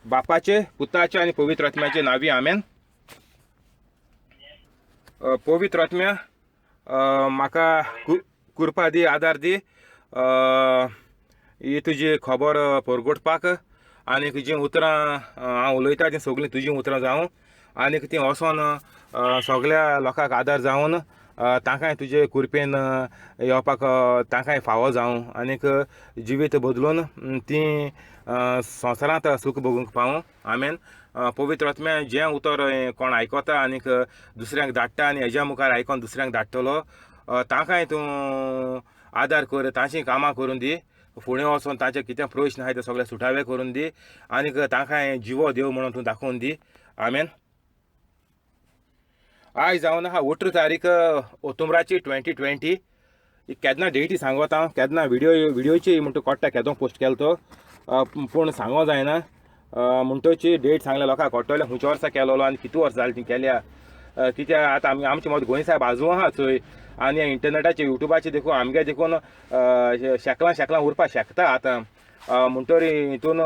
बापाचे, पुताचे आनी पवित्र आत्म्याचे नांवी, आमेन. पवित्र आत्म्या, म्हाका कृपा दी, आदार दी, ही तुजी खबर परगटपाक आनी जीं उतरां हांव उलयता तीं सगळीं तुजीं उतरां जावं आनी तीं वचोन सगळ्या लोकांक आदार जावन तांकांय तुजे कृपेन येवपाक तांकांय फावो जावं आनीक जिवीत बदलून तीं संवसारांत सूख भोगूंक पावूं. आमेन. पवित्र आत्म्या, जें उतर कोण आयकता आनीक दुसऱ्यांक धाडटा आनी हेज्या मुखार आयकोन दुसऱ्यांक धाडटलो, तांकांय तूं आदार कर, तांचीं कामां करून दी, फुडें वचोन तांचे कितें प्रश्न आहाय ते सगळे सुटावे करून दी आनीक तांकांय जिवो देव म्हणून तूं दाखोवन दी. आमेन. आयज जावन आहा 18 तारीख ओतुमराची 2020. केन्ना डेटी सांगत हांव, केन्ना व्हिडियोची म्हणटा कळटा केदो पोस्ट केलो तो, पूण सांगो जायना. म्हणटची डेट सांगल्या लोकांक कळटलें खंयच्या वर्सा केलोलो आनी कितू वर्सां जालीं ती केल्या. कित्याक आतां आमी आमचे मदीं गोंय साहेब आजू आहा चोय आनी इंटरनेटाचेर युट्यूबाचेर देखून आमगे देखून शेकलां शेकलां उरपाक शकता आतां. म्हणटरी हितून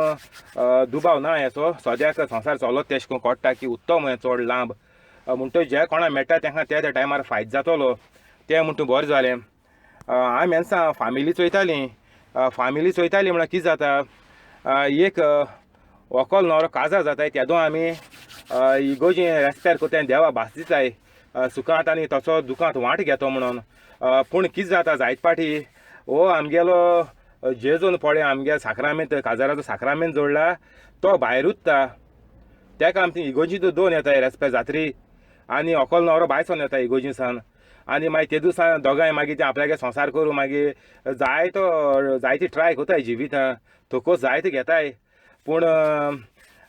दुबाव ना हेचो, सद्याक संवसार चलत तेश करून कळटा की उत्तम हें चड लांब. म्हणटरी जे कोणा मेळटा तांकां त्या त्या टायमार फायदो जातलो, तें म्हणटा बरें जालें. आमी हेन्सा फामिली चोयतालीं, फामिली चोयतालीं म्हळ्यार कितें जाता, एक व्हंकल न्हवरो काजार जाताय तेदो आमी इगोर्जी रेस्पेर कोताय, देवा भास दिताय सुखांत आनी तसो दुखांत वांट घेतो म्हणून. पूण कितें जाता जायत पाटी हो आमगेलो जेजून पळय आमगे साक्रामेंत काजाराचो साक्रामेंत जोडला तो भायर उरता, तेका आमची इगोर्जी दोन येताय रेस्पेर जात्री आनी व्हंकल न्हवरो भायर येता इगोर्जीसान आनी मागीर ते दिसा दोगांय मागीर ते आपल्यागे संवसार करूं मागीर जायतो जायती ट्राय कोताय जिवितां, थकोस जायते घेताय, पूण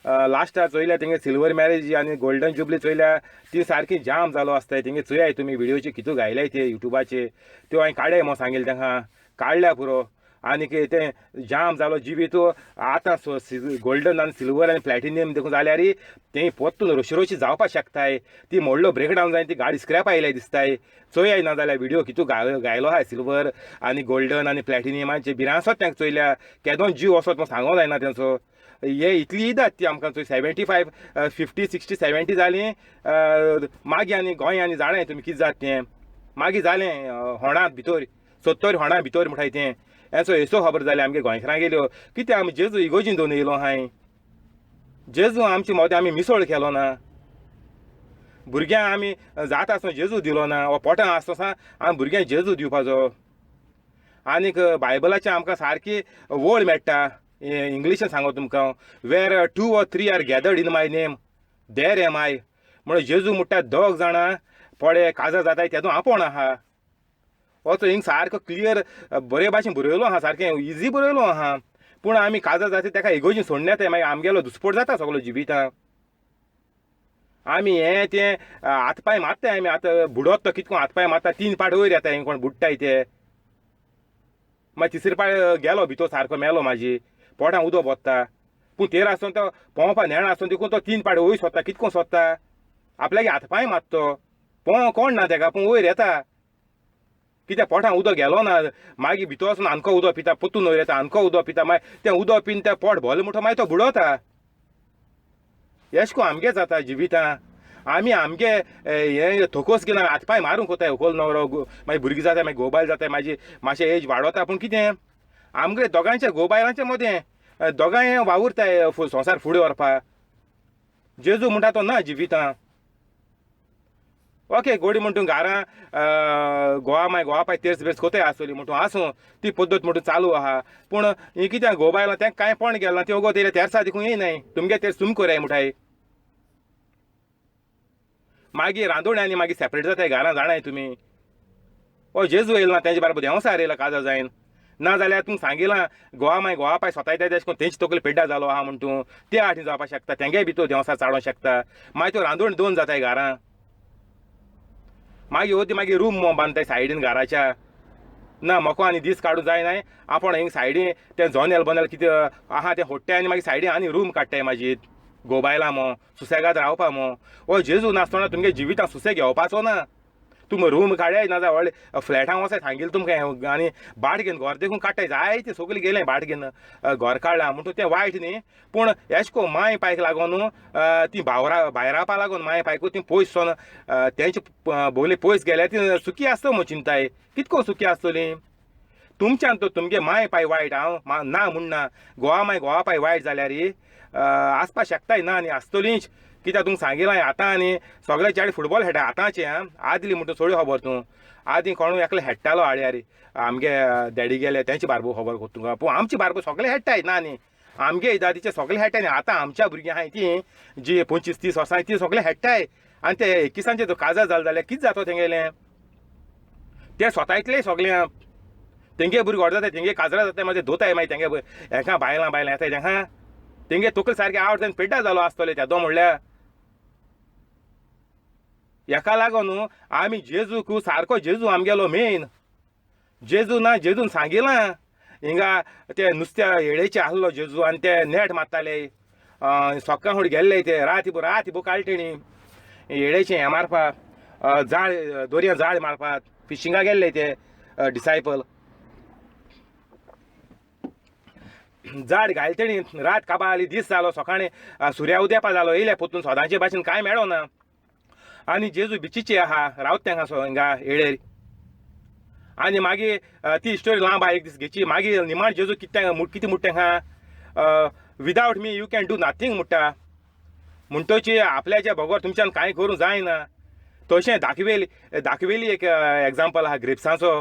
लास्टाक चोयल्या तेंगे सिल्वर मॅरेज आनी गोल्डन जुबली चोयल्या ती सारकी जाम जालो आसताय. तेंगे चोयाय तुमी व्हिडियोचे कितू घायल्याय ते युट्यूबाचे, त्यो हांवें काडय म्हूण सांगिल्लें तांकां, काडल्या पुरो. आनी तें जाम जालो जिवीत आतां गोल्डन आनी सिल्वर आनी प्लॅटिनियम देखून जाल्यार तें पोत्तून रोशी रोशी जावपाक शकताय. ती मोडलो ब्रेकडावन जाय ती गाडी स्क्रॅप आयल्या दिसताय. चोयाय ना जाल्यार व्हिडियो कितू गायलो आहाय सिल्वर आनी गोल्डन आनी प्लॅटिनियमाचे भिरांसत तांकां चोयल्या केदो जीव वचत म्हूण सांगो जायना तेंचो. हे इतली इदात ती आमकां चोय 75 50 60 70 जालीं मागीर आनी गोंय आनी जाणाय तुमी कितें जाता तें, मागीर जालें होणांत भितर 70 होणां भितर म्हणटाय तें. हेचो हेचो खबर जाली आमगे गोंयकारां गेल्यो कितें आमी जेजू इगोर्जीन दोन येयलो हांय, जेजू आमचे मोदें आमी मिसळ केलो ना, भुरग्यांक आमी जाता आसतना जेजू दिलो ना, वा पोटां आसतना आमी भुरग्यांक जेजू दिवपाचो. आनीक बायबलाचें आमकां सारकी वळ मेळटा, इंग्लिशीन सांगो तुमकां, where 2 or 3 are gathered in my name there am I. म्हणून जेजू म्हणटा दोग जाणां पळय काजार जाताय तेदो आपोण आहा. हो हिंग सारको क्लियर बरे भाशेन बरयलो आहा, सारकें इजी बरयलो आहा, पूण आमी काजार जाता तेका इगोर्जीन सोडून येताय, मागीर आमगेलो दुस्पोट जाता सगलो जिवितां. आमी हें तें हात पांय मारताय आमी, आतां बुडत तो कितको हात पांय मारता, 3 पाट वयर येता हिंग कोण बुडटाय ते, मागीर तिसरे पाट गेलो भितर सारको मेलो, माजी पोटां उदक बोत्ता, पूण तेर आसून तो पोंवपा नेणा आसून देखून तो 3 पाट वयर सोदता, कितको सोदता आपल्यागे हात पांय मारतो, पोंव कोण ना तेका, पूण वयर येता कित्याक पोटां उदक गेलो ना, मागीर भितर वचून आमकां उदक पिता, पोत्तून वयर येता आमकां उदक पिता, मागीर तें उदक पिवन तें पोट भरलें म्हणटो मागीर तो बुडवता. एश कोन आमगे जाता जिवितां, आमी आमगे हें थकोस घेवन हात पांय मारूंक वताय, व्हंकल न्हवरो मागीर भुरगीं जाताय, मागीर घोव बायल जाताय, मागीर मातशें एज वाडोता, पूण कितें आमगे दोगांयच्या घोव बायलांच्या मदें दोगांय वावुरताय संवसार फुडें व्हरपाक. जेजू म्हणटा तो ना जिवितां. ओके गोडी म्हण तूं घारां गोवा मागीर गोवा पाय तेर्स बेर्स कोताय आसतली म्हण तूं आसूं, ती पद्दत म्हण तूं चालू आहा, पूण हें कित्याक घोव बायलां तें कांय पण गेलें ना, ती वोगोत येयल्या तेर्सा देखून येयनाय, तुमगे तेर्स तुमी कोराय म्हणटाय. मागीर रांदोणी आनी मागीर सेपरेट जाताय घरां, जाणाय तुमी. ओ जेजू येयलो ना तेंचे बरोबर देंवसार येयला काजार जायन, ना जाल्यार तुमकां सांगिलां गोवा मागीर गोवा पाय स्वता येताय तेश कोन तेंची तकली पेड्डा जालो आहा म्हण तूं ते आटी जावपाक शकता, तेंगे बी तूं देंवसार चाडोंक शकता. मागीर त्यो रांदोणी दोन जाताय घरां, मागीर हो ती मागीर रूम बांदताय सायडीन घराच्या, ना म्हाका आनी दीस काडूं जायनाय, आपूण हिंग सायडीन तें जनेल बनेल कितें आहा तें होडटाय आनी मागीर सायडीन आनी रूम काडटाय मागीर घोव बायलां मो सुसेगाद रावपा मो. हो जेजू नासतना तुमगे जिवितां सुसेग घेवपाचो ना, तुमी रूम काडयाय ना जाल्यार व्हडले फ्लॅटां वचाय सांगिल्लें तुमकां आनी भाट घेवन घर देखून काडटाय जायते सगळें गेलें भाट घेवन घर काडलां म्हणटू तें वायट न्ही पूण एशें कोन्न मांय पायक लागून ती भावरा भायर रावपा लागून मांय पायकू ती पयस सोन तेंचे बोगले पयस गेल्यार ती सुखी आसता म्हूण चिंताय कितको सुखी आसतली तुमच्यान तो तुमगे मांय पाय वायट हांव ना म्हणना गोवा माय गोवा पाय वायट जाल्यार आसपा शकताय ना न्ही आसतलीच कित्याक तुमकां सांगिलां आतां आनी सगळे चेडे फुटबॉल खेळटा आतांचे आं आदली म्हणटा चोडूय खबर तूं आदीं कोणूय एकले खेळटालो आळ्यार आमगे डॅडी गेले तेंचे बारबो खबर कोत्ता तुका पूण आमचे बारबो सगळे खेळटाय ना न्ही आमगे दादीचे सगळे खेळटाय न्ही आतां आमच्या भुरगीं आहाय तीं जी 25-30 वर्सां ती सगळे खेळटाय आनी ते 21 तो काजार जालें जाल्यार कितें जाता तेंगेलें ते स्वता सगळें तेंगे भुरगीं व्हड जाता तेंगे काजरा जाता मागीर दोताय मागीर तेंगे हेका बायलां बायलां येताय तेंका तेंगे तकले सारके आवड जावन पेड्डा जालो आसतले तेदो म्हणल्यार हेका लागून न्हू आमी जेजूक सारको जेजू आमगेलो मेन जेजू ना जेजून सांगिलां हिंगा ते नुस्त्या येळेचे आहलो जेजू आनी ते नेट मारताले सोकां फुडें गेल्ले ते रात रात बो काळटेणी येळेचें हें मारपाक जाळ दोरयां जाळ मारपाक फिशिंगा गेल्ले ते डिसायपल जाड घालतणी रात काबार दीस जालो सकाळीं सुर्या उदेपा जालो येयले पोतून सदांचे भाशेन कांय मेळो ना आनी जेजू बिचीचे आहा रावत तेंका सो हिंगा येळेर आनी मागीर ती स्टोरी लांब एक दीस घेची मागीर निमाण जेजू कितें कितें म्हणटा तेंका without me you can do nothing म्हणटा म्हणटोची आपल्याच्या बगर तुमच्यान कांय करूंक जायना तशें दाखवेली दाखवेली एक एग्जाम्पल आहा ग्रेप्सांचो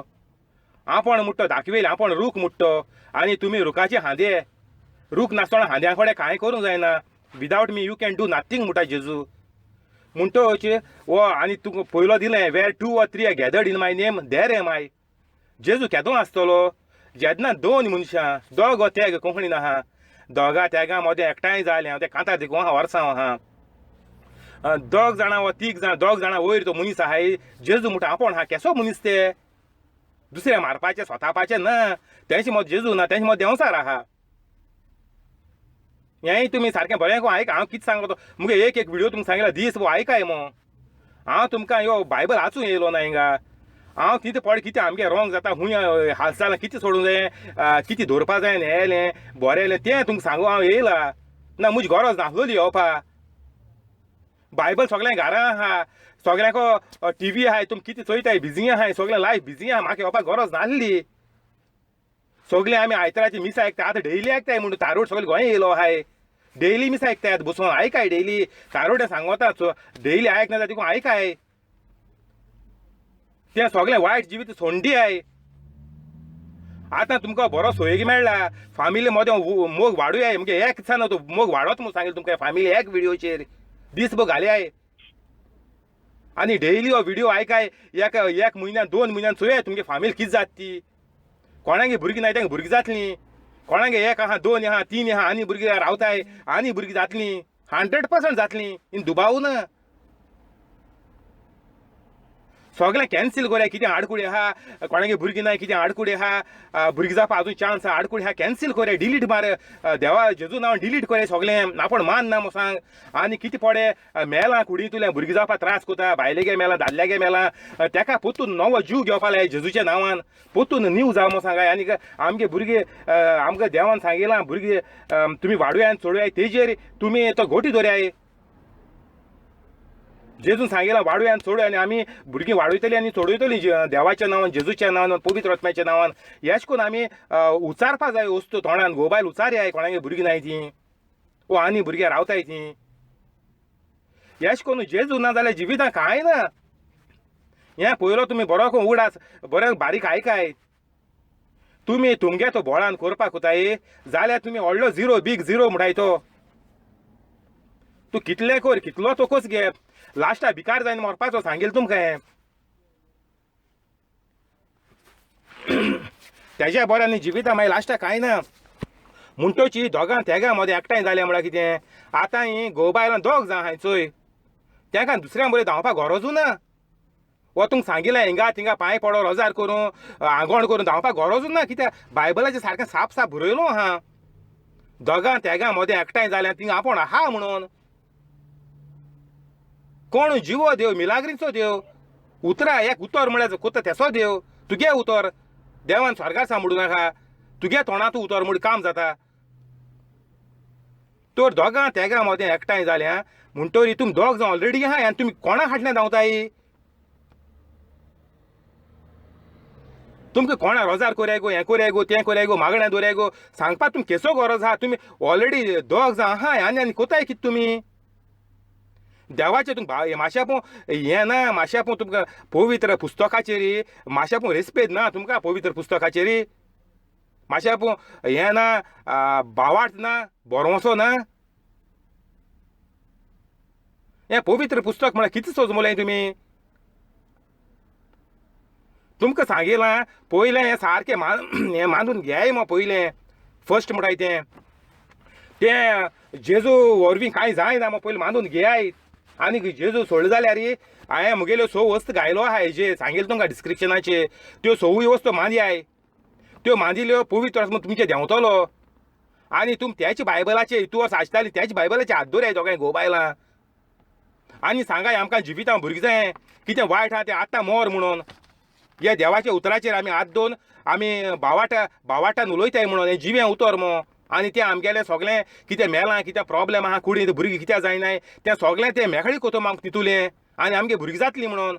आपूण मुट्टो दाखवेली आपूण रूख मुट्टो आनी तुमी रुखाचे हांदे रूख नासतना हांद्या कडेन कांय करूंक जायना without me you can do nothing म्हणटा जेजू म्हणटोच हो आनी तुका पयलो दिलें where 2 or 3 are gathered in my name there am I जेजू केदो आसतलो जेन्ना दोन मनशां दोग तेग कोंकणीन आहा दोगा तेगां मदें एकठांय जालें हांव तें कांतार देखून आहा वर्सां आहा दोग जाणां वा तीग जाणां दोग जाणां वयर तो मनीस आहाय जेजू म्हणटा आपूण आहा केसो मनीस ते दुसऱ्या मारपाचें स्वतापाचें ना तेंचे मत जेजू ना तेंचे मत देंवचार आहा हेंय तुमी सारकें बरें आयक हांव कितें सांगता मुगे एक एक व्हिडियो तुमकां सांगिला दीस आयकाय मो हांव तुमकां यो बायबल वाचूंक येयलो ना हिंगा हांव कितें पड कितें आमगें रोंग जाता खूंय हालचाल कितें सोडूंक जाय कितें दवरपा जाय हें येयलें बरें येयलें तें तुमकां सांगू हांव येयला ना म्हजी गरज नासलोली येवपा बायबल सगळें घरा आहा सगळ्यांको टीव्ही आहाय तुमी कितें चोयताय बिजी आहाय सगळें लायफ बिजी आहा म्हाका येवपाक गरज नासली सगळीं आमी आयताराची मिस आयकता आतां डेली आयकताय म्हणून तारोड सगळें गोंय येयलो आहाय डेली मिस आयकताय आतां बसून आयकाय डेली तारोडे सांगता डेली आयकना जाल्यार तिकून आयकाय तें सगळें वायट जिवीत सोंडी आहाय आतां तुमकां बरो सोयीक मेळ्ळा फामिली मदें मोग वाडूया मुगे एक दिसा तूं मोग वाडत म्हूण सांगिल्लें तुमकां फामिली एक व्हिडियोचेर दीस बो घालयाय आनी डेली हो व्हिडियो आयकाय एक एक म्हयन्यान 2 म्हयन्यान चोया तुमगे फामिली कितें जाता ती कोणागे भुरगीं नाय तांकां भुरगीं जातलीं कोणागे एक आहा 2 आहा 3 आहा आनी भुरगीं रावताय आनी भुरगीं जातलीं 100% जातलीं इन दुबाव ना सगळें कॅन्सील कोरया कितें आडकुडी आहा कोणागे भुरगीं नाय कितें आडकुडी आहा भुरगीं जावपा अजून चान्स आहा आडकुडी आहा कॅन्सील कोरया डिलीट मार देवा जेजू नांव डिलीट कोरया सगळें आपूण मान ना म्हूण सांग आनी कितें पडे मेलां कुडी तुलें भुरगीं जावपा त्रास कोता बायलेगे मेलां दादल्यागे मेलां तेका पोतून नवो जीव घेवपा लाय जेजूच्या नांवान पोतून नीव जावं म्हूण सांगाय आनी आमगे भुरगीं आमकां देवान सांगिलां भुरगीं तुमी वाडुया आनी चडुया तेजेर तुमी तो गोटी दवरयाय जेजून सांगिलां वाडुया आनी चडुया आनी आमी भुरगीं वाडयतलीं आनी चडयतलीं देवाच्या नांवान जेजूच्या नांवान पवित्र आत्म्याच्या नांवान हेश करून आमी उचारपा जाय वस्तू तोंडान गोबायल उचारयाय कोणागे भुरगीं नाय तीं ओ आनी भुरगीं रावताय तीं हेश करून जेजू ना जाल्यार जिवितां कांय ना हें पयलो तुमी बरो करून उगडास बरें बारीक आयकाय तुमी तुमगे तो बोळान करपाक कोताय जाल्यार तुमी व्हडलो झिरो बीग झिरो म्हणटाय तो तूं कितलें कर कितलो तोकोच घे लास्टा भिकार जायन मरपाचो सांगील तुमकां हें तेज्या बरें आनी जिविता मागीर लास्टाक कांय ना म्हणटोची दोगां तेगां मदें एकठांय जालें म्हळ्यार कितें आतां हीं घोव बायलां दोग जाण आहाय चोय तेंकां दुसऱ्यां बरें धांवपाक गरजूय ना हो तुमकां सांगिलें हिंगा थिंगा पांय पडो रोजार करूं आंगवण करून धांवपाक गरजूच ना कित्याक बायबलाचें सारकें साप साप बरयलो आहा दोगां तेगां मदें एकठांय जाल्यार थिंगा आपूण आहा म्हणून कोण जिवो देव मिलाग्रीचो देव उतरां एक उतर म्हळ्यार कोत्ता तेसो देव तुगे उतर देवान स्वर्गार सांबडूं नाका तुगे तोंडांत उतर म्हूण काम जाता. तर दोगां तेगां मदें एकठांय जाल्या म्हणटरी तुमी दोग जाण ऑलरेडी आहाय आनी तुमी कोणा फाटल्यान धांवताय? तुमकां कोणा रोजार कोराय गो, हें कोराय गो, तें कोराय गो, मागण्या दवराय गो सांगपाक तुमकां केसो गरज आहा? तुमी ऑलरेडी दोग जाण आहाय आनी आनी कोताय कितें तुमी? देवाचें तुमकां मातशें पूण हें ना, मातशें पूण तुमकां पवित्र पुस्तकाचेर मातशें पूण रेस्पेद ना तुमकां पवित्र पुस्तकाचेर मातशें पूण हें ना, भावार्थ ना, भरवंसो ना. हें पवित्र पुस्तक म्हळ्यार कितें सोजमलें तुमी? तुमकां सांगिलां पयलें हें सारकें हें मानून घेयाय मग पयलें फर्स्ट म्हणटाय तें तें जेजू वरवीं कांय जायना मग पयलें मानून घेयाय. आनी जेजू सोडलें जाल्यार हांवें म्हगेल्यो स वस्त घायलो आहा हेजेर सांगिल्लें तुमकां डिस्क्रिप्शनाचेर, त्यो सवूय वस्तू मानयाय, त्यो मानिल्ल्यो पवित्र आत्मो तुमचेर देंवतलो आनी तुमी त्याच बायबलाचे इतू वर्स आसताली त्याच बायबलाचे हात दवराय दोगांय घोव बायलां आनी सांगाय आमकां जिवितां भुरगीं जाय कितें वायट आहा तें आतां मोर म्हणून ह्या देवाच्या उतराचेर आमी हात दवरून आमी भावाटा भावाटान उलयताय म्हणून हें जिवें उतर मो आनी तें आमगेलें सगळें कितें मेलां कितें प्रोब्लेम आहा कुडींत भुरगीं कित्याक जायनाय तें सगळें तें मेकळी कोतो आमकां तितूलें आनी आमगे भुरगीं जातलीं म्हणून.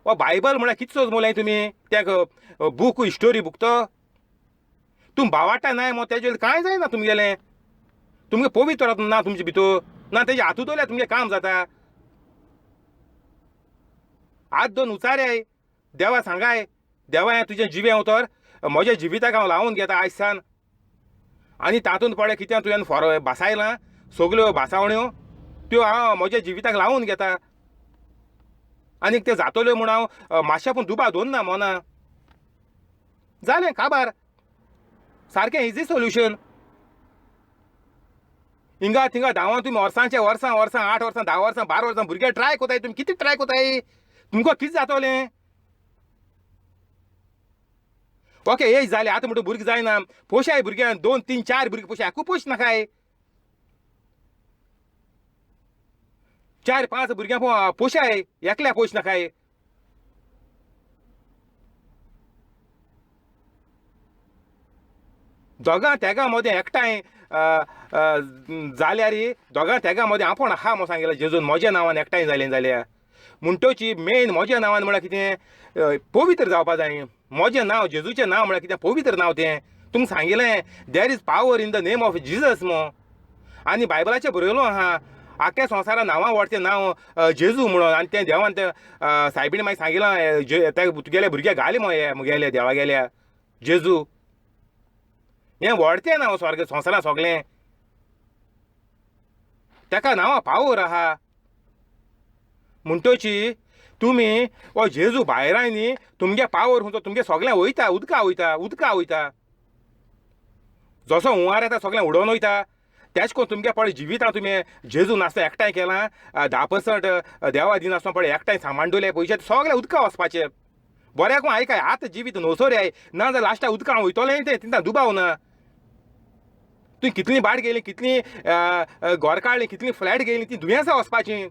हो बायबल म्हळ्यार कितें सोजमलें तुमी? तें बूक स्टोरी बूक तो तुमी भावाटा नाय मो तेजेर कांय जायना तुमगेलें. तुमगे पवित्र ना तुमचे भितर ना तेजे हातूंत दवरल्यार तुमगें काम जाता. हात दोन उचाराय देवा सांगाय देवा हें तुजें जिवें उतर म्हज्या जिविताक हांव लावन घेता आयज सान आनी तातूंत पळय कितें तुवें फोर भासायलां सगल्यो भासावण्यो त्यो हांव म्हज्या जिविताक लावन घेता आनीक त्यो जातल्यो म्हूण हांव मातशें पूण दुबाव दवरना मना. जालें काबार सारकें इजी सोल्युशन. हिंगा थिंगा धांवा तुमी वर्सांचे वर्सां वर्सां 8 वर्सां 10 वर्सां 12 वर्सां भुरगे ट्राय कोताय तुमी कितें ट्राय कोताय तुमकां कितें जातलें? ओके एज जालें आतां म्हणटा भुरगीं जायना पोशाय भुरग्यांक 2 3 4 भुरगीं पोशाय आकू पोश नाकाय 4 5 भुरग्यां पोशाय एकल्या पोश नाकाय. दोगां तेगां मदें एकठांय जाल्यार दोगां तेगां मदें आपूण आहा म्हूण सांगिल्लें जेजून म्हज्या नांवान एकठांय जालें जाल्यार म्हणटची मेन म्हज्या नांवान म्हळ्यार कितें पवित्र जावपा जाय. म्हजें नांव जेजूचें नांव म्हळ्यार कितें पवित्र नांव तें तुमकां सांगिल्लें there is power in the name of Jesus मो. आनी बायबलाचेर बरयलो आहा आख्या संवसारा नांवां व्हडचें नांव जेजू म्हणून आनी तें देवान तें सायबीण मागीर सांगिलां ते तुगेले भुरगे घाले मो हे मुगेले देवा गेल्या जेजू हें व्हडचें नांव स्वर्ग संवसारां सगळें ताका नांवां पावर आहा. म्हणटची तुमी हो जेजू भायराय न्ही तुमगे पावर खंयचो तुमगे सगळें वयता उदका वयता उदका वयता जसो हुंवार येता सगळें उडोवन वयता तेश कोन्न तुमगे पळय जिवितां तुमी जेजू नासतना एकठांय केलां 10% देवा दिनासतना पळय एकठांय सामान दवरले पयशे सगळे उदका वचपाचे. बऱ्याकून आयकाय आतां जिवीत नोसोर ना जाल्यार लास्टाक उदकां वयतलें तें तितून दुबाव ना. तुवें कितलीं भाट गेली कितलीं घर काडलीं कितलीं फ्लॅट गेलीं ती दुयेंसां वचपाचीं.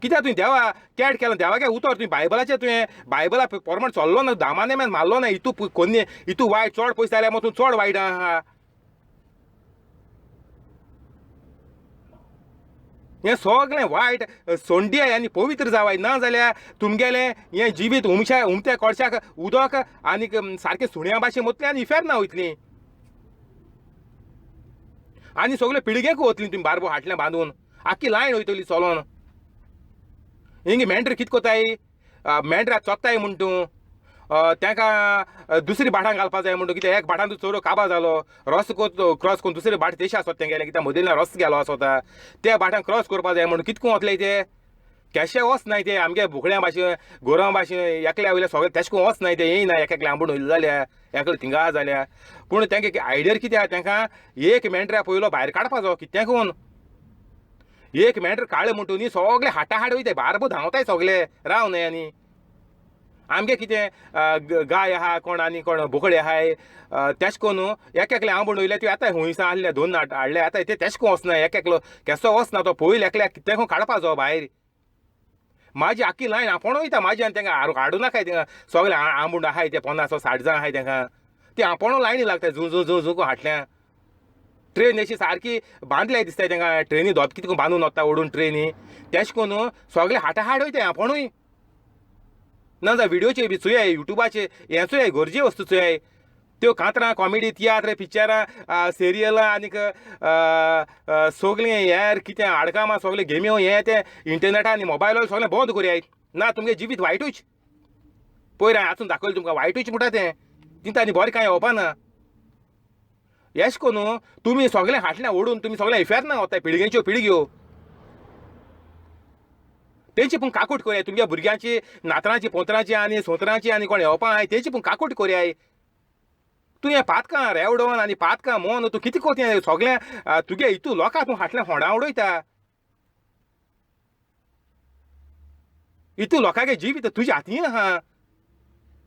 कित्याक तुवें देवा कॅट केलां देवागे उतर तुवें बायबलाचें तुवें बायबला प्रमाण चल्लो ना दामाने मारलो ना इतू कोन्नी इतू वायट चड पयशे जाल्यार मग तूं चड वायट आहा. हें सगळें वायट सोंडी आनी पवित्र जावाय ना जाल्यार तुमगेलें हें जिवीत उमशा उमत्या कोळशाक उदक आनीक सारकें सुण्या भाशेन वतलें आनी इफेर्ना वयतलीं आनी सगळे पिळगेक वतलीं तुमी बारबो हाटलें बांदून आख्खी लायन वयतली चलोन. हिंग मेंढर कितें कोताय मेंढराक चोत्ताय म्हूण तूं तांकां दुसरी भाटां घालपा जाय म्हणटा कित्याक एक भाटान तूं चोरो काबा जालो रस्तो क्रॉस करून दुसरे भाट तेश आसत तेंगेलें कित्याक मदीं रस्तो गेलो आसता त्या भाटान क्रॉस करपा जाय म्हणून कितको वतले ते केशे वच नाय ते आमगे बोकड्यां भाशेन गोरवां भाशेन एकल्या वयल्या सगळे तेश करून वच नाय ते येयना एक एकले आंबून वयले जाल्यार एकले थिंगा जाल्यार. पूण तेंगे आयडिया कितें आहा तेंकां एक मेंढरा पयलो भायर काडपाचो कितें करून एक मेंढर काडलें म्हणटू न्ही सगळे हाटाहाट वयताय बारबो धांवताय सगळे राव न्हय. आनी आमगे कितें गाय आहा कोण आनी कोण बोकडे आहाय तेश करून एक एकले आंबून वयले त्यो येताय हुंयसा आहले दोन हाडले येताय ते तेश करून वचना एक एकलो केसो वचना तो पयलो एकल्याक कितें करून काडपाचो भायर. म्हाजी आख्खी लायन आपोण वयता म्हाजी आनी तेंकां हाडूं नाकाय थिंगा सगळे आंबूण आहाय ते 50-60 जाण आहाय तेंकां ती आपोणू लायनी लागता झू झू झू झू हाटल्या ट्रेन अशी सारकी बांदल्या दिसता तेंकां ट्रेनी धोप कितें बांदून वता ओडून ट्रेनी तेश कोन्न सगळे हाटा हाड वयता आपोणूय ना जाल्यार व्हिडियोचे बी चोयाय युट्यूबाचे हें चोयाय गरजे वस्तू चोयाय त्यो कांतरां कॉमेडी तियात्र पिक्चरां सिरियलां आनीक सगळें हेर कितें हाडकामां सगळें गेम्यो हें तें इंटरनेटा आनी मोबायलार सगळें बंद करयाय ना तुमगें जिवीत वायटूच पयर हांवें आसून दाखयलें तुमकां वायटूच म्हणटा तें तितून आनी बरें कांय येवपा ना येश कोन्न तुमी सगळें हाटल्यां ओडून तुमी सगळें इफेर्ना वताय पिळग्यांच्यो पिळग्यो तेंची पूण काकूट करयाय तुमच्या भुरग्यांची नातरांची पोत्रांची आनी सोत्रांची आनी कोण येवपा आहाय तेंची पूण काकूट करयाय तूं हें पातकां रेवडोन आनी पातकां मोन तूं कितें कोत हें सगळें तुगे हितू लोकां तूं हाटलें होंडा उडयता हितू लोकांगे जिवीत तुज्या हातीन आहा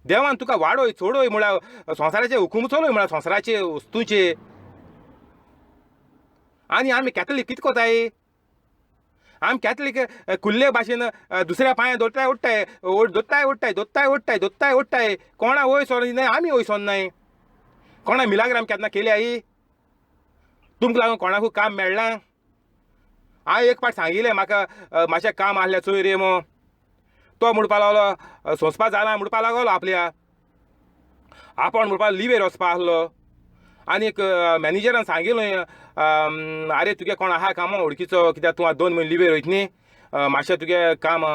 देवान तुका वाडोय चडोय म्हळ्यार संवसाराचे हुकूम चलोय म्हळ्यार संवसाराचे वस्तूचे आनी आमी कॅथलीक कितें कोताय आमी कॅथलीक कुल्ले भाशेन दुसऱ्या पांया दोत्ताय ओडटाय दोत्ताय ओडटाय दोत्ताय ओडटाय दोत्ताय ओडटाय कोणा वय सोर आमी वय सोन्नाय कोणा मिलाग्र आमी केन्ना केली आई तुमकां लागून कोणाकूय काम मेळ्ळां हांवें एक पाट सांगिल्लें म्हाका मातशें काम आसलें चोय रे मो तो म्हणपा लागलो सोंसपा जाला म्हणपा लागलो आपल्या आपूण म्हणपा लिवेर वचपा आसलो आनीक मॅनेजरान सांगिल्लें आरे तुगे कोण आहा कामां वळखीचो कित्याक तूं आतां 2 म्हयने लिवेर वयत न्ही मातशें तुगे काम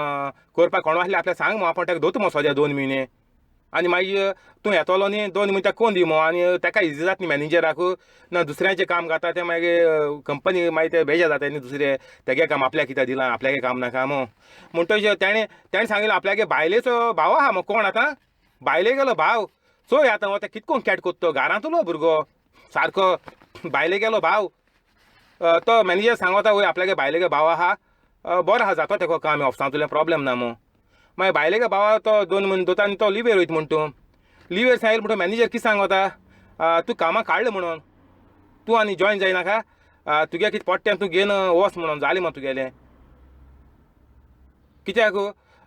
करपाक कोण आसलें आपल्याक सांग मो आपूण ताका दवरता मो सद्या 2 म्हयने आनी मागीर तूं येतलो न्ही 2 म्हयने ताका कोण दी मो आनी ताका इजी जाता न्ही मॅनेजराक ना दुसऱ्यांचें काम घाता तें मागीर कंपनी मागीर ते बेजार जाता न्ही दुसरे तेगे काम आपल्याक कित्याक दिलां आपल्यागे काम नाका मो म्हणटकीर तेणें तेणें सांगिल्लें आपल्यागे बायलेचो भाव आहा मो कोण आतां बायले गेलो भाव चोय आतां हो कितको करून कॅट कोत्तो घरांतलो भुरगो सारको बायले गेलो भाव तो मॅनेजर सांगता वय आपल्यागे बायलेगे भाव आहा बरो आहा जाता तेका काम ऑफिसांतलें प्रोब्लेम ना मो मागीर बायलेगे भावा तो 2 म्हयने दवरता आनी तो लिवेर वयता म्हण तूं लिवेर सांगलें म्हणटो मॅनेजर कितें सांगता तूं कामाक काडलें म्हणून तूं आनी जॉयन जायनाका तुगे कितें पडटा तूं घेवन वच म्हणून जालें मग तुगेलें कित्याक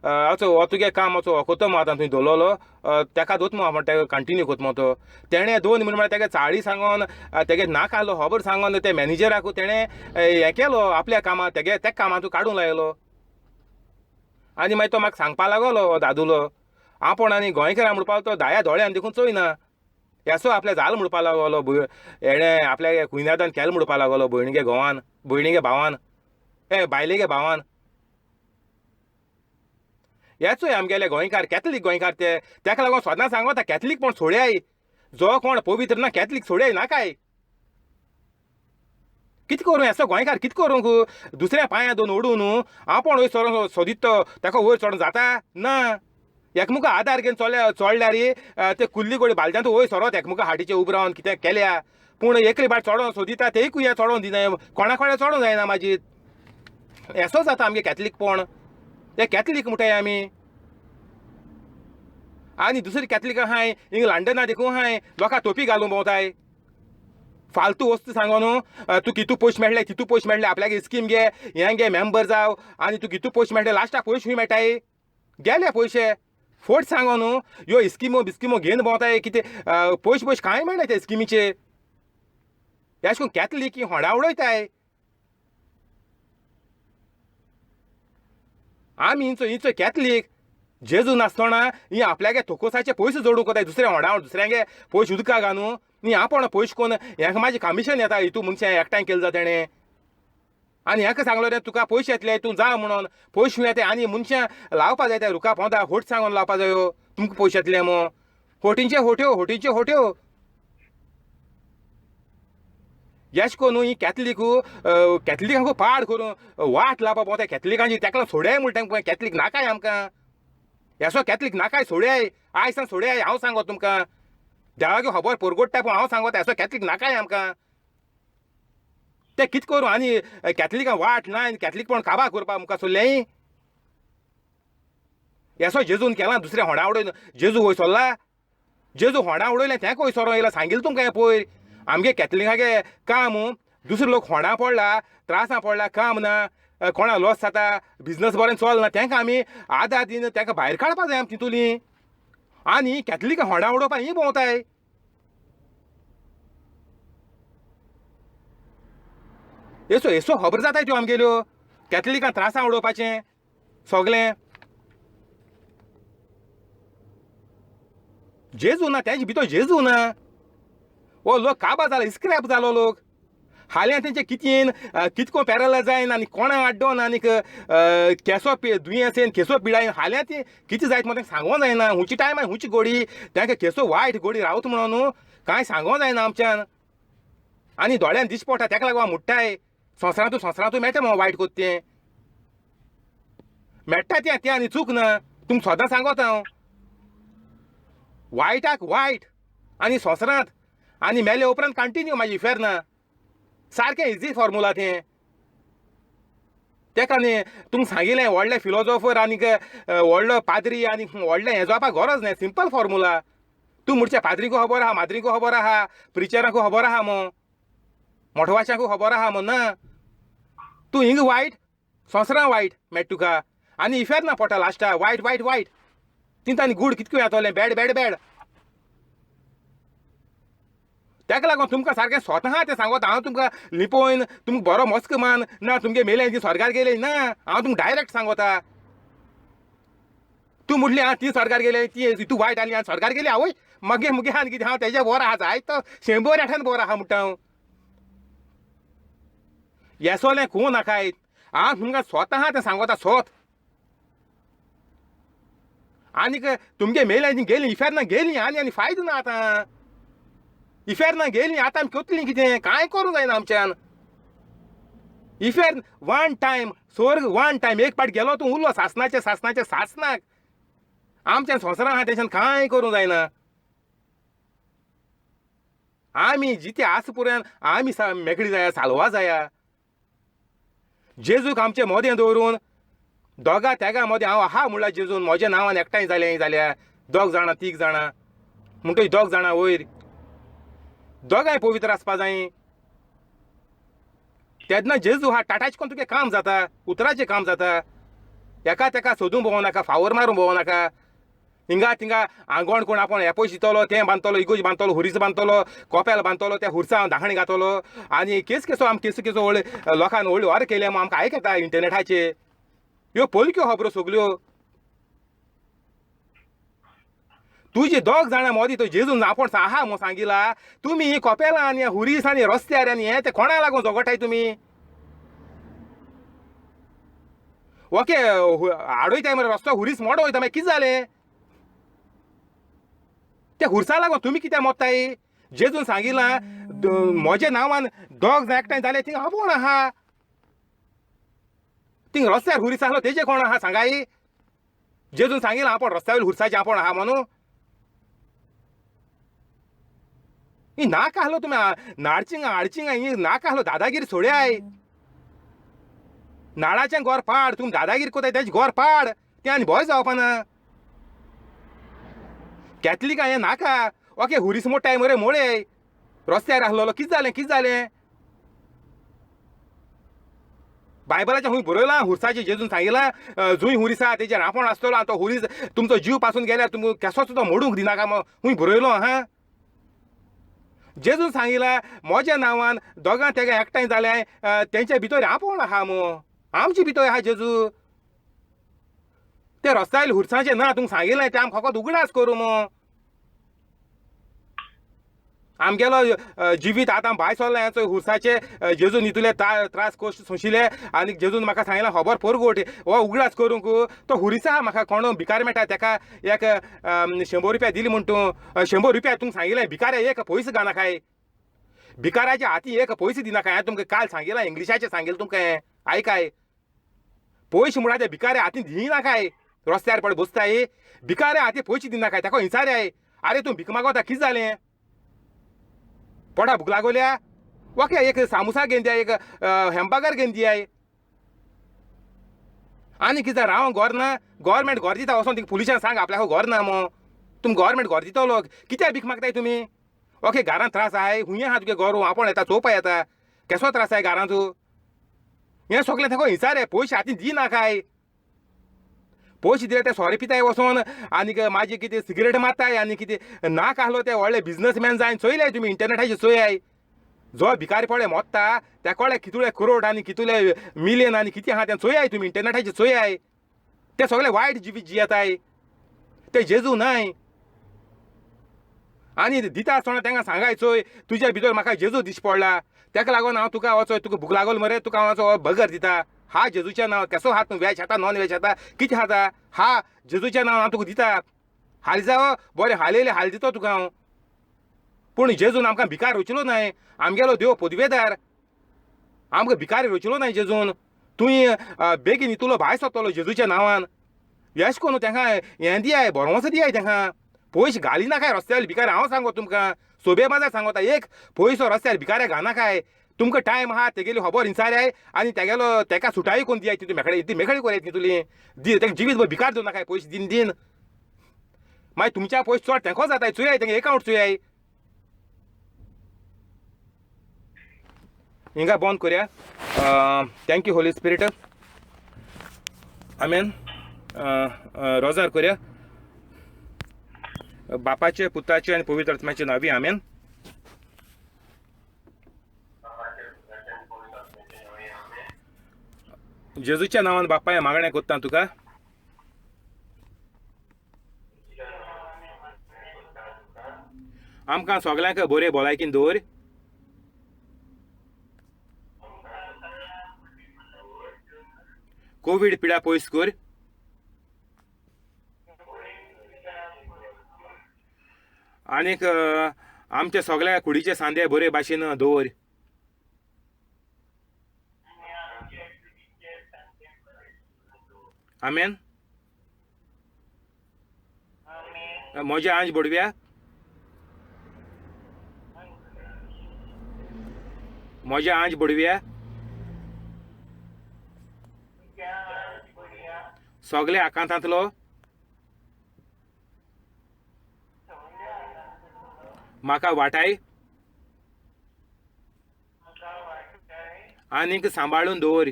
असो हो तुगे काम असो हो कोतो मो आतां तुवें दवरलेलो तेका दवरता मो तेका कंटिन्यू कोत मो तो तेणें 2 म्हयने म्हळ्यार तेका चाळी सांगोन तेगे नाक आहलो खबर सांगोन ते मॅनेजराक तेणें हें केलो आपल्या कामां तेगे तेका कामां तूं काडूंक लायलो आनी मागीर तो म्हाका सांगपा लागलो दादुलो आपूण आनी गोंयकारां म्हणपाक तो दाया दोळ्यान देखून चोयना येसो आपल्या जाल म्हणपा लागलो हेणें आपल्या कुयनादान केलें म्हणपा लागलो भयणीगे घोवान भयणीगे भावान ए बायलेगे भावान हेचोय आमगेले गोंयकार कॅथलीक गोंयकार ते तेका लागून सदां सांगता कॅथलीक पण सोडयाय जो कोण पवित्र ना कॅथलीक सोडयाय नाकाय कितें करूं येसो गोंयकार कितें करूंक दुसऱ्या पांया दोन ओडून न्हू आपूण वयर सरोन सोदीत तो ताका वयर चडोन जाता ना एकमुका आदार घेवन चोडल्या चोडल्यार ते कुल्ली गोडी बालद्यांत वयर सरोत एकमुका हाटीचे उब रावन कितें केल्या पूण एकली बाट चडोन सोदिता तेकूय चडोन दिना कोणा कोणा चडोन जायना मागीर येसो जाता आमगे कॅथलीकपण ते कॅथलीक म्हणटाय आमी आनी दुसरी कॅथलीक आहाय हिंग लंडना देखून आहाय लोकां टोपी घालून भोंवताय फालतू वस्तू सांगो न्हू तूं कितू पयशे मेळ्ळे तितू पयशे मेळ्ळे आपल्याक स्कीम घे हें घे मेंबर जाव आनी तूं कितू पयशे मेळ्ळे लास्टाक पयशे खंय मेळटाय गेले पयशे फोट सांगो न्हू ह्यो स्किमो बिस्किमो घेवन भोंवताय कितें पयशे पयशे कांय मेळना ते स्किमीचे अशें करून कॅथलीक होंडा उडयताय आमी इंचो इंचो कॅथलीक जेजू नासतना ही आपल्यागे थोकोसाचे पयशे जोडूंक वताय दुसऱ्या होडा दुसऱ्यांगे पयशे उदकाक घालून न्ही आपूण पयशे कोन्न हेका म्हाजें कमिशन येता हितू मनशां एकठांय केलें जाता तेणें आनी हेका सांगलो रे तुका पयशे येतले तूं जा म्हणून पयशे येता आनी मनशां लावपा जाय त्या रुखा पोंदा होट सांगून लावपा जायो तुमकां पयशे येतले मो होटींचे होट्यो होटींच्यो होट्यो येश कोन्न ही कॅथलीक कॅथलिकांक पाड करून वाट लावपा पोवता कॅथलिकांची तेका सोडयाय म्हणटा कॅथलीक नाकाय आमकां येसो कॅथलीक नाकाय सोडयाय आयज सान सोडयाय हांव सांगो तुमकां देवाक खबर पोरगोडटा पूण हांव सांगता येसो कॅथलीक नाकाय आमकां ते कितें करूं आनी कॅथलिकां वाट ना आनी कॅथलीकपण काबार करपा मुखार सोडलें येसो जेजून केला दुसऱ्या होडा उडयन जेजू वयर सरला जेजू होडा उडयलें तें खंय सरो येयला सांगिल्लें तुमकां हें पयर आमगे कॅथलिकागे काम दुसरे लोक होडा पडला त्रासां पडला काम ना कोणा लॉस जाता, बिजनस बरें चलना, तांकां आमी आदार दिवन तांकां भायर काडपा जाय आमी तितूली. आनी कॅथलिकां होंडा उडोवपा हीं भोंवताय. येसो येसो खबर जाताय त्यो आमगेल्यो कॅथलिकां त्रासां उडोवपाचें सगलें. जेजू ना तेजे भितर, जेजू ना. हो लोक काबा जाला, इस्क्रॅप जालो लोक. हाल्यां तेंचे कितें कितको पॅरलायज जायन आनी कोणा आड्डोन आनीक केसो दुयेंस येवन केसो पिडायन हाल्यां ती कितें जायत म्हण तांकां सांगो जायना. हुंची टायमार हुंची गोडी तांकां केसो वायट गोडी रावता म्हणून न्हू कांय सांगो जायना आमच्यान. आनी दोळ्यान दिश्टी पडटा, ताका लागून हांव मुट्टाय संवसारांतू संवसारांतू मेळटा म्हणून वायट कोत्ता तें मेळटा तें तें आनी चूक ना. तुमकां सदां सांगोता हांव, वायटाक वायट आनी संवसारांत आनी मेले उपरांत कंटिन्यू मागीर इफेर ना. सारकें इजी फॉर्मुला तें. तेका न्ही तुमकां सांगिलें व्हडले फिलोजोफर आनीक व्हडलो पाद्री आनी व्हडलें हें जावपाक गरज न्ही. Simple formula. तूं म्हणचे पाद्रीकू खबर आहा, माद्रीकू खबर आहा, प्रिचरांकू खबर आहा, मो मोठवाच्यांकू खबर आहा मो ना. तूं हिंग वायट, संवसारां वायट मेळटा तुका आनी इफेर ना पोटा लास्टा वायट वायट वायट. तिंत आनी गूड कितको येतलें, बॅड बॅड बॅड. ताका लागून तुमकां सारकें स्वता आहा तें सांगता हांव तुमकां. लिपोवन तुमकां बरो मस्क मान ना तुमगे मेलें ती स्वर्गार गेले ना, हांव तुमकां डायरेक्ट सांगता. तूं म्हटली आं ती स्वर्गार गेले, ती तूं वायट आसली आनी स्वर्गार गेली. आवय मागीर मुगे आनी कितें हांव तेजे बरो आहा जाय तो 100 रेटान बरो आहा म्हणटा हांव. येसोलें खूब नाकाय, हांव तुमकां स्वता आहा तें सांगता स्वत. आनीक तुमगे मेलें ती गेली इफेर्ना गेली आनी आनी फायदो ना आतां. इफेर्ना गेली आतां आमी कोतलीं कितें कांय करूंक जायना आमच्यान. इफेर्न वन टायम, स्वर्ग वन टायम एक पाट गेलो तूं उरलो सासनाचे सासनाचे सासनाक. आमच्यान संवसारां आहा तेच्यान कांय करूंक जायना. आमी जिते आसा पुराय आमी मेकळी जाया, साल्वा जाया. जेजूक आमचे मोदें दवरून दोगा तेगा मोदें हांव आहा म्हणल्यार जेजून म्हज्या नांवान एकठांय जालें जाल्यार दोग जाणां तीग जाणां म्हणटकीर दोग जाणां वयर दोगांय पवित्र आसपा जाय. तेन्ना जेजू हा टाटाच कोण तुगे काम जाता, उतराचें काम जाता. एका तेका सोदूंक भोंवो नाका, फावर मारूंक भोंवो नाका. हिंगा थिंगा आंगवण कोण आपूण हे पयशे दितलो, तें बांदतलो, इगोज बांदतलो, हुरीस बांदतलो, कोपेल बांदतलो, त्या हुरसा हांव दाखणी घातलो. आनी केस केसो आम केसो केसो व्हडले लोकांक व्हडली ऑर केल्या म्हूण आमकां आयकता इंटरनेटाचेर. ह्यो पोलक्यो खबरो सगल्यो. तुजे दोग जाणां मदीं तो जेजून आपूण आहा म्हूण सांगिला. तुमी कोपेलां आनी हुरीस आनी रस्त्यार आनी हें तें कोणा लागून झगडटाय तुमी? ओके आडयताय मरे रस्तो, हुरीस मोडो वयता, मागीर कितें जालें? त्या हुरसा लागून तुमी कित्याक मोत्ताय? जेजून सांगिलां म्हज्या नांवान दोग जाण एकठांय जाले थिंगा आपूण आहा. थिंग रस्त्यार हुरीस आहलो तेजे कोण आहा सांगाय? जेजून सांगिलां आपूण रस्त्या वयल्या हुरसाचें आपूण आहा म्हणून. ही नाका आहलो तुमी नाडचिंगा आडचिंगा ही नाका आहलो दादागिरी सोड्याय. नाडाचें गोर पाड, तुमी दादागिरी कोताय तेजें गोर पाड, तें आनी भंय जावपाना. कॅथलिकां हें नाका. ओके हुरीस मोडटाय मरे मोळे रस्त्यार आहलोलो, कितें जालें कितें जालें? बायबलाचें खूंय बरयलां हुरसाचें जेजून सांगिलां जूंय हुरीस आहा तेजेर आपूण आसतलो आनी तो हुरीस तुमचो जीव पासून गेल्यार तुमकां केसोच तो मोडूंक दिनाका म्हूण खूंय बरयलो आहा? जेजून सांगिलां म्हज्या नांवान दोगां तेगां एकठांय जालें तेंच्या भितर आपूण आहा मू, आमचे भितर आहा जेजू. ते रस्त्यावयले हुरसाचें ना तुमकां सांगिलें तें आमकां फकत उगडास करूं मू. आमगेलो जिवीत आतां भायर सरलें चोय हुरसाचे जेजून इतले त्रास कश्ट सोंशिले आनी जेजून म्हाका सांगिलें खबर पोरगोट हो उगडास करूंक तो हुरीस आहा म्हाका कोण भिकार मेळटा तेका एक 100 रुपया दिली म्हूण तूं 100 रुपया तुमकां सांगिलें भिकाऱ्या एक पयशे घालनाकाय, भिकाराच्या हाती एक पयशे दिनाकाय. हांवें तुमकां काल सांगिलां इंग्लिशाचें सांगिलें तुमकां हें आयकाय. पयशे म्हणटा ते भिकाऱ्या हाती दिनाकाय, रस्त्यार पड बसताय भिकाऱ्या हाती पयशे दिनाकाय, ताका हिंसाऱ्याय. आरे तूं भीक मागोता कितें जालें? पोटा भूक लागोल्या? ओके एक सामोसा घेवन दिया, एक हॅमबर्गर घेवन दियाय. आनी कितें राव घर ना, गव्हर्मेंट घर दिता वचोन तिका पुलिसांक सांग आपल्याक घर ना मो, तुमी गव्हर्मेंट घर दितलो कित्याक भीक मागताय तुमी? ओके घरांत त्रास आहाय, हुंय आहा तुगे घर, आपूण येता चोवपा येता केसो त्रास आहाय घरांत. हें सगळें तेका हिंसारे पयशे हातीन दिना काय. पयशे दिले ते सोरे पिताय वचोन आनीक मागीर कितें सिगरेट मारताय आनी कितें नाका आहलो ते व्हडले बिजनसमॅन जायन चोयले तुमी इंटरनेटाचेर चोयाय. जो भिकारी पळय मोत्ता त्या कळ्ळे कितले करोड आनी कितले मिलियन आनी कितें आहा तें चोयाय तुमी इंटरनेटाचेर चोयाय. ते सगळे वायट जिवीत जियेताय, ते जेजू न्हय. आनी दिता आसतना तांकां सांगाय चोय तुज्या भितर म्हाका जेजू दिश्टी पडला, ताका लागून हांव तुका वचोय तुका भूक लागोल मरे, तुका हांव वचो बर्गर दिता. हा जेजूचें नांव केसो खाता तूं, वेज खाता नॉन वेज खाता कितें खाता, हा जेजूचें नांव हांव तुका दिता. हाली जावो बरें हालयलें हाल दिता तुका हांव. पूण जेजून आमकां भिकार रोचलो न्हय, आमगेलो देव पदवेदार, आमकां भिकारी रोचलो न्हय जेजून. तुवें बेगीन इतलो भायर सरतलो जेजूच्या नांवान. येश कोन्न तांकां हें दियाय, भरवंसो दियाय तांकां. पयशे घालिनाकाय रस्त्यार भिकारी. हांव सांगो तुमकां सोबे बाजार सांगता, एक पयसो रस्त्यार भिकाऱ्या घालनाकाय. तुमकां टायम आहा तेगेली खबर इंचाराय आनी तेगेलो तेका सुटाय कोन्न दियाय, तितू मेकळे ती मेकळी कोराय तितुली दी तेका जिवीत भिकार दिवं नाकाय पयशे दिन दिन. मागीर तुमच्या पयशे चड तेंको जाताय, चोयाय तेंगे एकावंट चोयाय. हिंगा बंद करया. Thank you Holy Spirit. Amen. रोजार करया. बापाचे पुताचे आनी पवित्र आत्म्याचे नांवी आमेन. जेजूच्या नांवान बापाय मागणें कोत्ता तुका. आमकां सगल्यांक बरे भलायकीन दवर. कोवीड पिडा पयस कर. आनीक आमच्या सगळ्या कुडीचे सांदे बरे भाशेन दवर. आमेन. म्हज्या आंज बडव्या, म्हज्या आंज बडव्या, सगल्या आकांतांतलो म्हाका वाटाय आनीक सांबाळून दवर.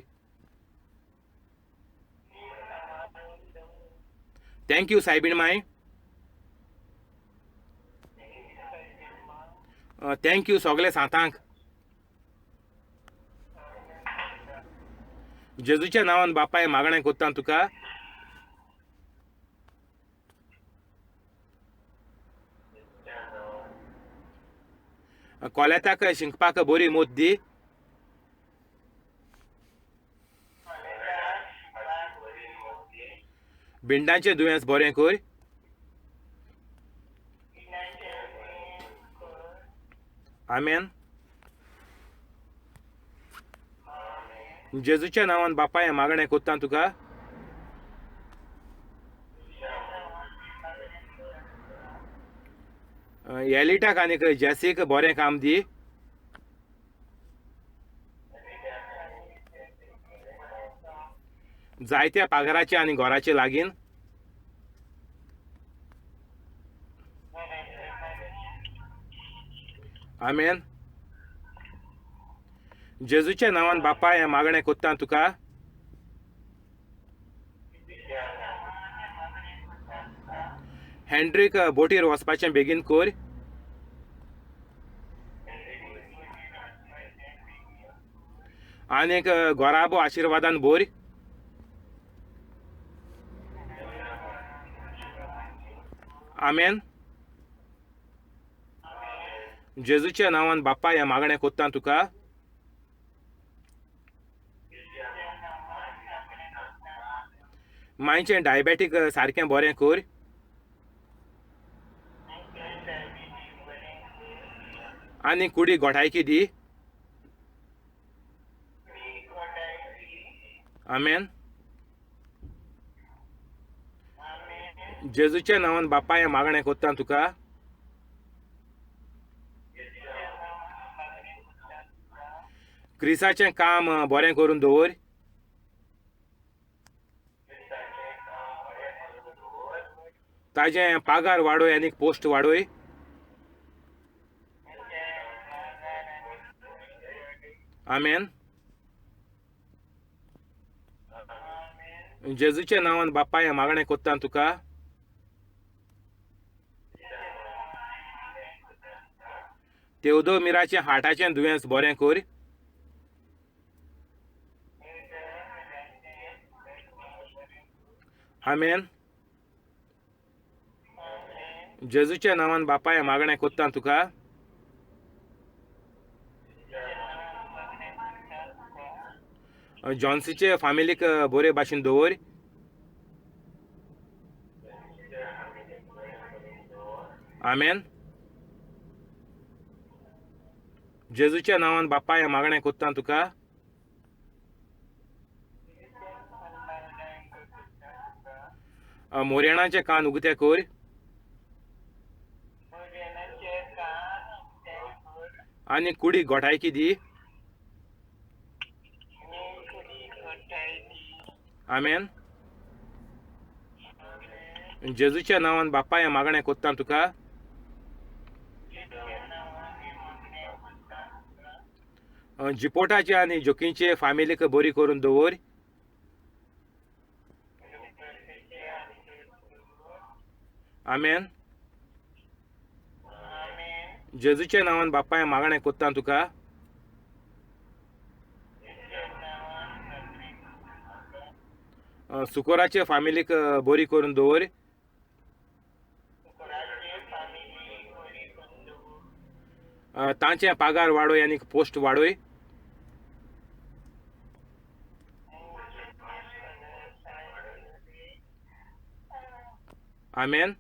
Thank you सायबीण my. Thank you सगळे सांतांक. जेजूच्या नांवान बापाय मागणें कोत्ता तुका. कोलेताक शिंकपाक बरी मोत दी. भिंडांचें दुयेंस बरें कर. आमेन. जेजूच्या नांवान बापाय मागणें कोत्ता तुका. एलिटाक आनीक जेसीक बरें काम दी. जायत्या पागराचे आनी घराचे लागीन. आमेन. जेजूच्या नांवान बापाय मागणें कोत्ता तुका. हँड्रीक बोटीर वचपाचें बेगीन कर. आनीक गोराबो आशिर्वादान भर. आमेन. जेजूच्या नांवान बापाय मागणें कोत्ता तुका. मांयचें डायबेटीक सारकें बरें कर. आनी कुडी गोठायकी दी. आमेन. जेजूच्या नांवान बापाय मागणें कोत्ता तुका. क्रिसाचें काम बरें करून दवर. ताजें पागार वाडोय आनी पोस्ट वाडोय. आमेन. जेजूच्या नांवान बापाय मागणें कोत्ता तुका. तेवदो मिराचें हार्टाचें दुयेंस बरें कर. आमेन. जेजूच्या नांवान बापाय मागणें कोत्ता तुका. जॉन्सीचे फामिलीक बरे भाशेन दवर. आमेन. जेजूच्या नांवान बापाय मागणें कोत्ता तुका. मोरेणाचे कान उगते कर. आनी कुडी गोठायकी दी. आमेन. जेजूच्या नांवान बापाय मागणें कोत्ता तुका. जिपोटाचे आनी जोकींचे फामिलीक बरी करून दवर. आमेन. जेजूच्या नांवान बापाय मागणें कोत्ता तुका. सुकोराचे फामिलीक बरी करून दवर. तांचे पगार वाडोय आनी पोस्ट वाडोय. आमेन.